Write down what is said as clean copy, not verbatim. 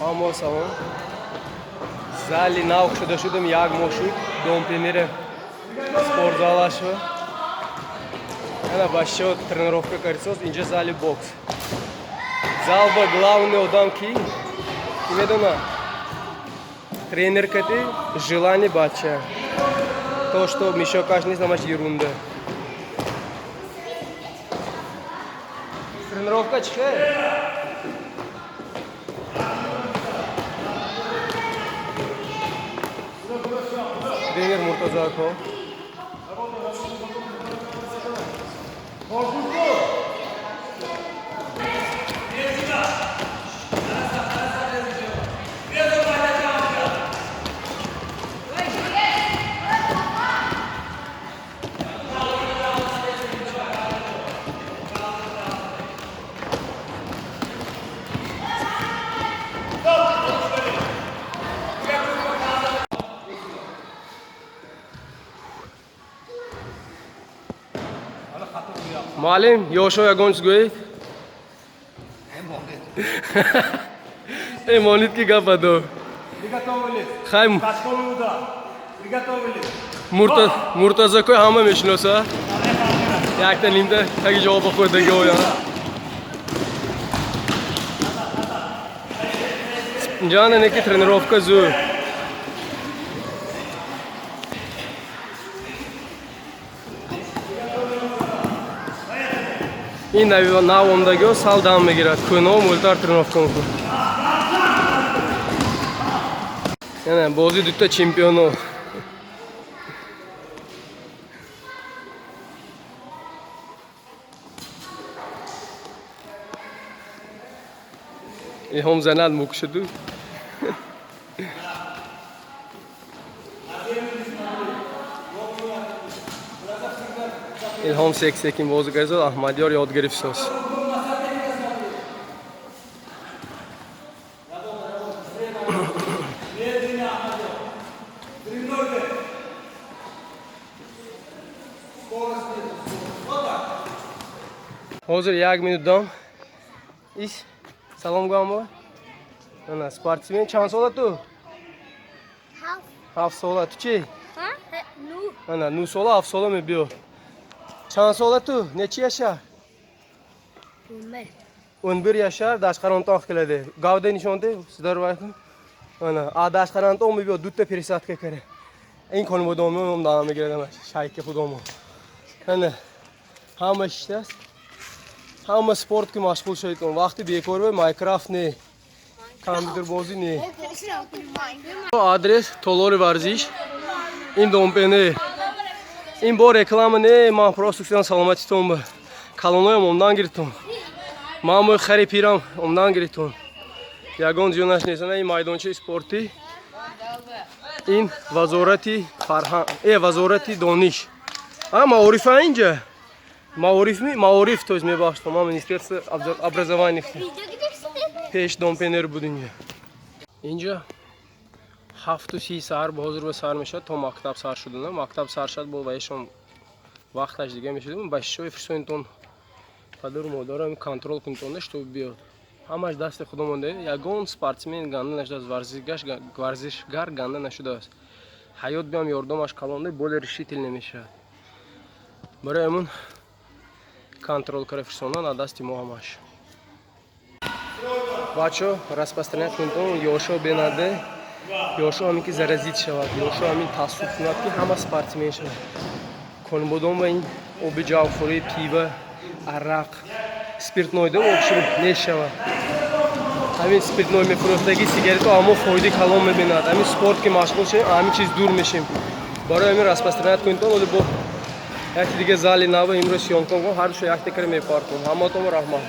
Ҳамо салом. Зали нав шуда шудам, як моҳ шуд. Домпенери спортзала шуд. Ана бачаҳо тренировка кардисоз, инҷа зали бокс. Зал ба главный одам ки? Ки медона? Тренер кати желание бача. То, что мешокаш нест, ҳамаш ерунда. Тренировка чӣ хел? Тренер Муртаза ако. Муаллим, ёшо ягон чиз гӯед? Э, монид ки гапа до. Приготовились. Хай. Качковый удар. Приготовились. Муртазакой ҳама мешиноса. Якта нимта таги ҷавоба хӯрдаги оя. Инҷа неки тренировка зӯр. Ин нав омдагиҳо сал дам мегирад. Кӯно мӯлтар тренировка мекунад. Яна бози дута чемпионо. Илҳом занад мукшуду. Илҳом сек секин бозӣ кард, Аҳмадёр ёд гирифт соз. Медленно, Ахмадёр. Треножник. Скорость нет. Вот так. Ҳозир як минут дам. Ис салом гӯям. Ана спортсмен чанд сола ту? Ҳафт. 7 сола. Ту чӣ? Ҳа? Ну. Ана 9 сола, 7 сола мебиё. Чанд сола ту? Нечи яшар? 11. 11 яшар, дашқаронтоқ келади. Гавда нишон де, здорово алайкум. Ана, а дашқаронтоқ мебиё, дута пересадка кара. Ин конибодомиём дама мегирад ҳамаш, шайки худомо. Ана, ҳама шиштааст. Ҳама спорт ки машғул шавед, вақти бекор бо Майнкрафт не, компютербозӣ не. Адрес толори варзиш. Ин домпене. Ин бо реклама не, ман просто гуфтам саломатитон ба. Калоноям омдан гирифтум. Ман мои хари пирам омдан гирифтум. Ягон зиёнаш нест. Ана ин майдончаи спортӣ. Ин вазорати фарҳанг, э вазорати дониш. А маорифа инҷа. Маориф ми? Маориф, то есть мебахшам. Ман министерство образования. Пеш домпенер буд инҷа. Инҷа 7:30 саҳар ба ҳозир ба сар мешавад то мактаб сар шудана. Мактаб сар шуд бо ваишон вақташ дига мешуд. Ба шишои фирсонитон падару модарам контрол кунитон, что биёд. Ҳамаш дасти худо монда. Ягон спортсмен ганда нашудааст, варзишгар ганда нашудааст. Ҳаёт биам ёрдомаш калонда более решительный мешавад. Барои ҳамун контрол кара фирсондан аз дасти мо ҳамаш. Бачо, распространять кунитон, ёшо бенаде, ёшо ҳамин ки заразит шавад, ёшо ҳамин таассуб кунад ки ҳама спортсмен шавад. Конибодом ва ин оби ҷавхӯрӣ, пива, арақ, спиртной да общем нешавад. Ҳамин спиртной мефурӯхтагӣ, сигарето ҳамо фоидаи калон мебинад. Ҳамин спорт ки машғул шавем, ҳамин чиз дур мешем. Барои ҳамин распространять кунитон, оли бо яки дига зали нава имрӯз съёмка мекунам, ҳар душа якта кара мепартон. Ҳаматонро раҳмат.